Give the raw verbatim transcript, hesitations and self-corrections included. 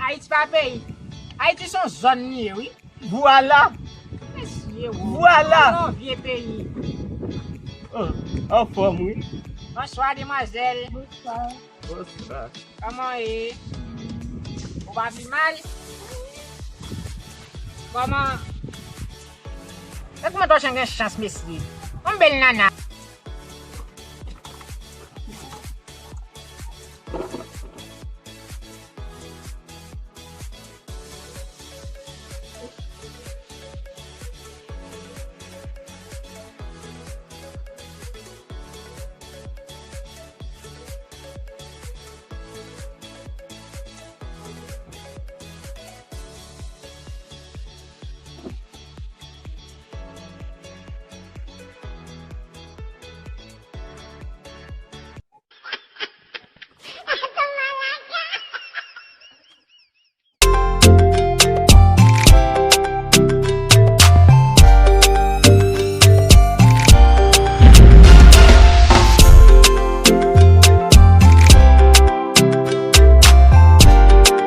Ayiti pa peyi. Ayiti se yon zòn li ye, wi. Vwala! Mesye, vwala! Yon vye peyi. Oh, anfòm, wi. Bonswa, demwazèl. Bonswa. Bonswa. Kòman w ye? Ou pa pi mal? Kòman? E kòman Tòchè gen chans, mesye? Yon bèl nana.